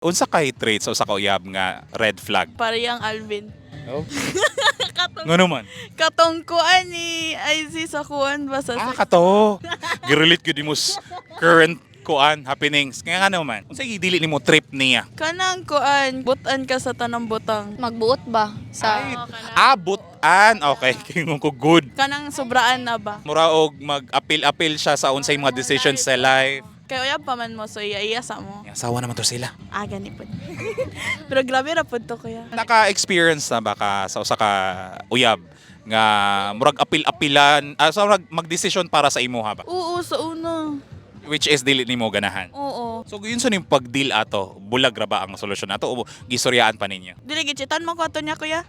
Unsa kay traits sa usa ka uyab nga red flag? Parehang Alvin. Oh. Katong, Ngono man? Katong kuan ni IZ sa kuan ba sa Ah, kato. Girelate gyud nimo current kuan happenings. Kaya nga naman, unsa dili nimo trip niya? Kanang kuan, butan ka sa tanang butang. Magbuot ba sa Ay, ah, butan. Okay, kingon ko good. Kanang sobraan na ba? Mura og mag-appeal-appeal siya sa unsay mga decisions sa life. Kay uyab pa man mo, so iya-iya sa mo. Asawa naman to sila. Ah, gani pod. Pero grabe ra pod to, kuya. Naka-experience na ba ka sa usa ka uyab nga murag apil-apilan, ah, sa murag magdesisyon para sa imuha ba? Oo, sa una. Which is dili nimo ganahan. Oo. So yun sa ning pag-deal ato, bulag ra ba ang solusyon ato o gistoryaan pa ninyo? Dili gichitan mo ko ato niya, kuya.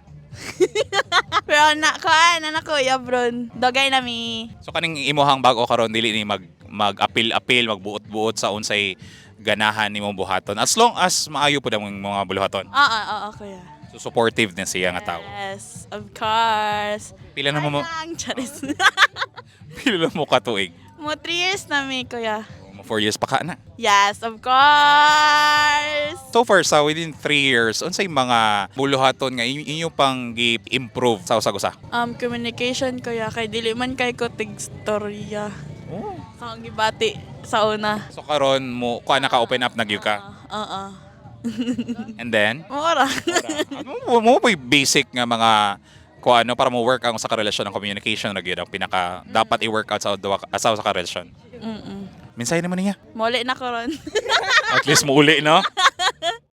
Pero na kuan, anak ko, bron. Dogay na mi. So kaning imuhang bag-o karon, dili ni mag mag-apil-apil, magbuot-buot sa unsay ganahan nimong buhaton. As long as maayo pud ang mga buluhaton. Ah, kuya. So supportive na siya nga tao. Yes, of course. Pila na mo Ang charis. Pila na mo ka tuig? Mo 3 years na mi, kuya. Mo 4 years pa ka na. Yes, of course. So far sa within 3 years, unsay mga buluhaton nga inyo pang gi-improve sa usag-usa? Communication, kuya, kay dili man kay ko tigstorya. Oh. Sa akong gibati sa una. So karon mo kuan naka-open up na gyud ka. Oo. And then Mura. ano mo mo basic nga mga kung ano para mo work ang sa karelasyon, ang communication na gyud ang pinaka dapat i-work out sa duwa sa karelasyon. Minsay naman niya. Muli na ko ron. At least muuli, no?